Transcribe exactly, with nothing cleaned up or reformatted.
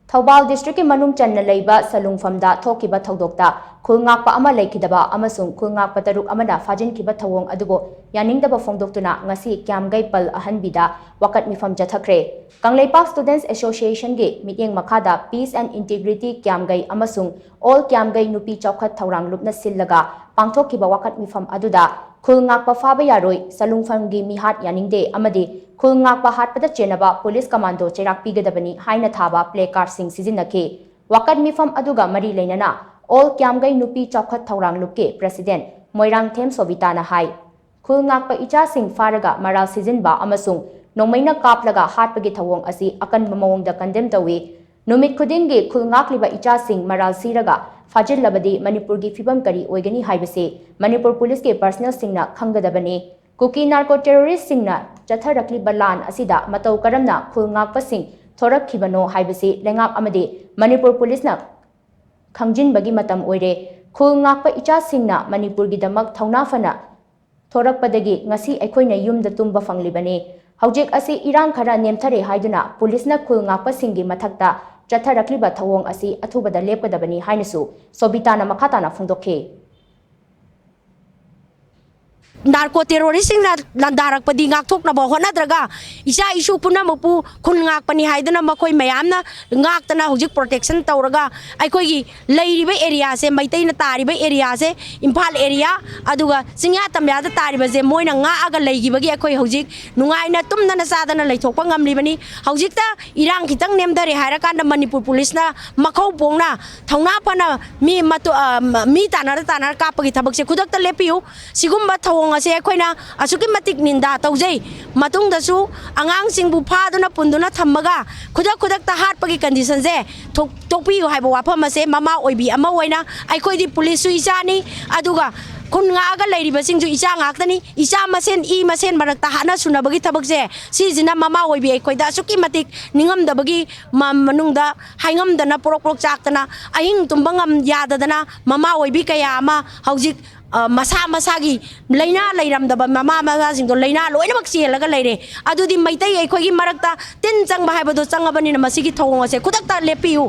ꯊꯧꯕꯥꯜ ꯗꯤꯁꯇ꯭ꯔꯤꯛꯀꯤ ꯃꯅꯨꯡ ꯆꯟꯅ ꯂꯩꯕ ꯁꯂꯨꯡꯐꯝꯗ ꯊꯣꯛꯈꯤꯕ ꯊꯧꯗꯣꯛꯇ ꯈꯨꯜ ꯉꯥꯛꯄ ꯑꯃ ꯂꯩꯈꯤꯗꯕ ꯑꯃꯁꯨꯡ ꯈꯨꯜ ꯉꯥꯛꯄ ꯇꯔꯨꯛ ꯑꯃꯅ ꯐꯥꯖꯤꯟꯈꯤꯕ ꯊꯧꯑꯣꯡ ꯑꯗꯨꯕꯨ ꯌꯥꯅꯤꯡꯗꯕ ꯐꯣꯡꯗꯣꯛꯇꯨꯅ ꯉꯁꯤ ꯀ꯭ꯌꯥꯝꯒꯩ ꯄꯜ ꯑꯍꯟꯕꯤꯗ ꯋꯥꯀꯠ ꯃꯤꯐꯝ ꯆꯠꯊꯈ꯭ꯔꯦ꯫ ꯀꯪꯂꯩꯄꯥꯛ Students Association ꯒꯤ ꯃꯤꯠꯌꯦꯡ ꯃꯈꯥꯗ Peace and Integrity ꯀ꯭ꯌꯥꯝꯒꯩ ꯑꯃꯁꯨꯡ All ꯀ꯭ꯌꯥꯝꯒꯩ ꯅꯨꯄꯤ ꯆꯥꯎꯈꯠ ꯊꯧꯔꯥꯡ ꯂꯨꯞꯅ ꯁꯤꯜꯂꯒ ꯄꯥꯡꯊꯣꯛꯈꯤꯕ ꯋꯥꯀꯠ ꯃꯤꯐꯝ ꯑꯗꯨꯗ ꯈꯨꯜ ꯉꯥꯛꯄ ꯐꯥꯕ ꯌꯥꯔꯣꯏ, ꯁꯂꯨꯡꯐꯝꯒꯤ ꯃꯤꯍꯥꯠ ꯌꯥꯅꯤꯡꯗꯦ ꯑꯃꯗꯤ ꯈꯨꯜ ꯉꯥꯛꯄ ꯍꯥꯠꯄꯗ ꯆꯦꯟꯅꯕ ꯄꯨꯂꯤꯁ ꯀꯃꯥꯟꯗꯣ ꯆꯩꯔꯥꯛ ꯄꯤꯒꯗꯕꯅꯤ ꯍꯥꯏꯅ ꯊꯥꯕ ꯄ꯭ꯂꯦ ꯀꯥꯔꯗꯁꯤꯡ ꯁꯤꯖꯤꯟꯅꯈꯤ꯫ ꯋꯥꯀꯠ ꯃꯤꯐꯝ ꯑꯗꯨꯒ ꯃꯔꯤ ꯂꯩꯅꯅ All ꯀ꯭ꯌꯥꯝꯒꯩ ꯅꯨꯄꯤ ꯆꯥꯎꯈꯠ ꯊꯧꯔꯥꯡ ꯂꯨꯞꯀꯤ ꯄ꯭ꯔꯦꯁꯤꯗꯦꯟꯠ ꯃꯣꯏꯔꯥꯡꯊꯦꯝ ꯁꯣꯕꯤꯇꯥꯅ ꯍꯥꯏ, ꯈꯨꯜ ꯉꯥꯛꯄ ꯏꯆꯥꯁꯤꯡ ꯐꯥꯔꯒ ꯃꯔꯥꯜ ꯁꯤꯖꯤꯟꯕ ꯑꯃꯁꯨꯡ ꯅꯣꯡꯃꯩꯅ ꯀꯥꯞꯂꯒ ꯍꯥꯠꯄꯒꯤ ꯊꯧꯑꯣꯡ ꯑꯁꯤ ꯑꯀꯟꯕ ꯃꯑꯣꯡꯗ ꯀꯟꯗꯦꯝ ꯇꯧꯏ꯫ ꯅꯨꯃꯤꯠ ꯈꯨꯗꯤꯡꯒꯤ ꯈꯨꯜ ꯉꯥꯛꯂꯤꯕ ꯏꯆꯥꯁꯤꯡ ꯃꯔꯥꯜ ꯁꯤꯔꯒ ꯐꯥꯖꯤꯜꯂꯕꯗꯤ ꯃꯅꯤꯄꯨꯔꯒꯤ ꯐꯤꯕꯝ ꯀꯔꯤ ꯑꯣꯏꯒꯅꯤ ꯍꯥꯏꯕꯁꯤ ꯃꯅꯤꯄꯨꯔ ꯄꯨꯂꯤꯁꯀꯤ ꯄꯔꯁꯅꯦꯜꯁꯤꯡꯅ ꯈꯪꯒꯗꯕꯅꯤ꯫ ꯀꯨꯀꯤ ꯅꯥꯔꯀꯣ ꯇꯦꯔꯣꯔꯤꯁꯁꯤꯡꯅ ꯆꯠꯊꯔꯛꯂꯤꯕ ꯂꯥꯟ ꯑꯁꯤꯗ ꯃꯇꯧ ꯀꯔꯝꯅ ꯈꯨꯜ ꯉꯥꯛꯄꯁꯤꯡ ꯊꯣꯔꯛꯈꯤꯕꯅꯣ ꯍꯥꯏꯕꯁꯤ ꯂꯩꯉꯥꯛ ꯑꯃꯗꯤ ꯃꯅꯤꯄꯨꯔ ꯄꯨꯂꯤꯁꯅ ꯈꯪꯖꯤꯟꯕꯒꯤ ꯃꯇꯝ ꯑꯣꯏꯔꯦ꯫ ꯈꯨꯜ ꯉꯥꯛꯄ ꯏꯆꯥꯁꯤꯡꯅ ꯃꯅꯤꯄꯨꯔꯒꯤꯗꯃꯛ ꯊꯧꯅꯥ ꯐꯅ ꯊꯣꯔꯛꯄꯗꯒꯤ ꯉꯁꯤ ꯑꯩꯈꯣꯏꯅ ꯌꯨꯝꯗ ꯇꯨꯝꯕ ꯐꯪꯂꯤꯕꯅꯤ꯫ ꯍꯧꯖꯤꯛ ꯑꯁꯤ ꯏꯔꯥꯡ ꯈꯔ ꯅꯦꯝꯊꯔꯦ ꯍꯥꯏꯗꯨꯅ ꯄꯨꯂꯤꯁꯅ ꯈꯨꯜ ꯉꯥꯛꯄꯁꯤꯡꯒꯤ ꯃꯊꯛꯇ ꯆꯠꯊꯔꯛꯂꯤꯕ ꯊꯧꯑꯣꯡ ꯑꯁꯤ ꯑꯊꯨꯕꯗ ꯂꯦꯞꯀꯗꯕꯅꯤ ꯍꯥꯏꯅꯁꯨ ꯁꯣꯕꯤꯇꯥꯅ ꯃꯈꯥ ꯇꯥꯅ ꯐꯣꯡꯗꯣꯛꯈꯤ꯫ ꯅꯥꯔꯀꯣ ꯇꯦꯔꯣꯔꯤꯁꯁꯤꯡꯅ ꯂꯥꯟꯗꯥꯔꯛꯄꯗꯤ ꯉꯥꯛꯊꯣꯛꯅꯕ ꯍꯣꯠꯅꯗ꯭ꯔꯒ ꯏꯆꯥ ꯏꯁꯨ ꯄꯨꯝꯅꯃꯛꯄꯨ ꯈꯨꯜ ꯉꯥꯛꯄꯅꯤ ꯍꯥꯏꯗꯨꯅ ꯃꯈꯣꯏ ꯃꯌꯥꯝꯅ ꯉꯥꯛꯇꯅ ꯍꯧꯖꯤꯛ ꯄ꯭ꯔꯣꯇꯦꯛꯁꯟ ꯇꯧꯔꯒ ꯑꯩꯈꯣꯏꯒꯤ ꯂꯩꯔꯤꯕ ꯑꯦꯔꯤꯌꯥꯁꯦ, ꯃꯩꯇꯩꯅ ꯇꯥꯔꯤꯕ ꯑꯦꯔꯤꯌꯥꯁꯦ, ꯏꯝꯐꯥꯜ ꯑꯦꯔꯤꯌꯥ, ꯑꯗꯨꯒ ꯆꯤꯡꯌꯥ ꯇꯝꯌꯥꯗ ꯇꯥꯔꯤꯕꯁꯦ ꯃꯣꯏꯅ ꯉꯥꯛꯑꯒ ꯂꯩꯈꯤꯕꯒꯤ ꯑꯩꯈꯣꯏ ꯍꯧꯖꯤꯛ ꯅꯨꯡꯉꯥꯏꯅ ꯇꯨꯝꯗꯅ ꯆꯥꯗꯅ ꯂꯩꯊꯣꯛꯄ ꯉꯝꯂꯤꯕꯅꯤ꯫ ꯍꯧꯖꯤꯛꯇ ꯏꯔꯥꯡ ꯈꯤꯇꯪ ꯅꯦꯝꯊꯔꯦ ꯍꯥꯏꯔꯀꯥꯟꯗ ꯃꯅꯤꯄꯨꯔ ꯄꯨꯂꯤꯁꯅ ꯃꯈꯧ ꯄꯣꯡꯅ ꯊꯧꯅꯥ ꯐꯅ ꯃꯤ ꯃꯇꯨ-, ꯑ, ꯃꯤ ꯇꯥꯟꯅꯔ ꯇꯥꯟꯅꯔ ꯀꯥꯞꯄꯒꯤ ꯊꯕꯛꯁꯦ ꯈꯨꯗꯛꯇ ꯂꯦꯞꯄꯤꯌꯨ꯫ ꯁꯤꯒꯨꯝꯕ ꯊꯧꯑꯣꯡ ꯑꯁꯦ ꯑꯩꯈꯣꯏꯅ ꯑꯁꯨꯛꯀꯤ ꯃꯇꯤꯛ ꯅꯤꯟꯗꯥ ꯇꯧꯖꯩ꯫ ꯃꯇꯨꯡꯗꯁꯨ ꯑꯉꯥꯡꯁꯤꯡꯕꯨ ꯐꯥꯗꯨꯅ ꯄꯨꯟꯗꯨꯅ ꯊꯝꯃꯒ ꯈꯨꯗꯛ ꯈꯨꯗꯛꯇ ꯍꯥꯠꯄꯒꯤ ꯀꯟꯗꯤꯁꯟꯁꯦ ꯊꯣꯛ-, ꯇꯣꯛꯄꯤꯌꯨ ꯍꯥꯏꯕ ꯋꯥꯐꯝ ꯑꯁꯦ ꯃꯃꯥ ꯑꯣꯏꯕꯤ ꯑꯃ ꯑꯣꯏꯅ ꯑꯩꯈꯣꯏꯗꯤ ꯄꯨꯂꯤꯁꯁꯨ ꯏꯆꯥꯅꯤ, ꯑꯗꯨꯒ ꯈꯨꯟ ꯉꯥꯛꯑꯒ ꯂꯩꯔꯤꯕꯁꯤꯡꯁꯨ ꯏꯆꯥ ꯉꯥꯛꯇꯅꯤ꯫ ꯏꯆꯥ ꯃꯁꯦꯟ, ꯏ ꯃꯁꯦꯟ ꯃꯔꯛꯇ ꯍꯥꯠꯅ ꯁꯨꯅꯕꯒꯤ ꯊꯕꯛꯁꯦ, ꯁꯤꯁꯤꯅ ꯃꯃꯥ ꯑꯣꯏꯕꯤ ꯑꯩꯈꯣꯏꯗ ꯑꯁꯨꯛꯀꯤ ꯃꯇꯤꯛ ꯅꯤꯡꯉꯝꯗꯕꯒꯤ ꯃ-, ꯃꯅꯨꯡꯗ ꯍꯥꯏꯉꯝꯗꯅ, ꯄ꯭ꯔꯣꯛ ꯄ꯭ꯔꯣꯛ ꯆꯥꯛꯇꯅ, ꯑꯍꯤꯡ ꯇꯨꯝꯕ ꯉꯝ-, ꯌꯥꯗꯗꯅ ꯃꯃꯥ ꯑꯣꯏꯕꯤ ꯀꯌꯥ ꯑꯃ ꯍꯧꯖꯤꯛ ꯑ, ꯃꯁꯥ ꯃꯁꯥꯒꯤ ꯂꯥꯏꯅꯥ ꯂꯩꯔꯝꯗꯕ ꯃꯃꯥ ꯃꯆꯥꯁꯤꯡꯗꯣ ꯂꯥꯏꯅꯥ ꯂꯣꯏꯅꯃꯛ ꯆꯦꯜꯂꯒ ꯂꯩꯔꯦ꯫ ꯑꯗꯨꯗꯤ ꯃꯩꯇꯩ ꯑꯩꯈꯣꯏꯒꯤ ꯃꯔꯛꯇ ꯇꯤꯟ ꯆꯪꯕ ꯍꯥꯏꯕꯗꯣ ꯆꯪꯉꯕꯅꯤꯅ ꯃꯁꯤꯒꯤ ꯊꯧꯑꯣꯡ ꯑꯁꯦ ꯈꯨꯗꯛꯇ ꯂꯦꯞꯄꯤꯌꯨ꯫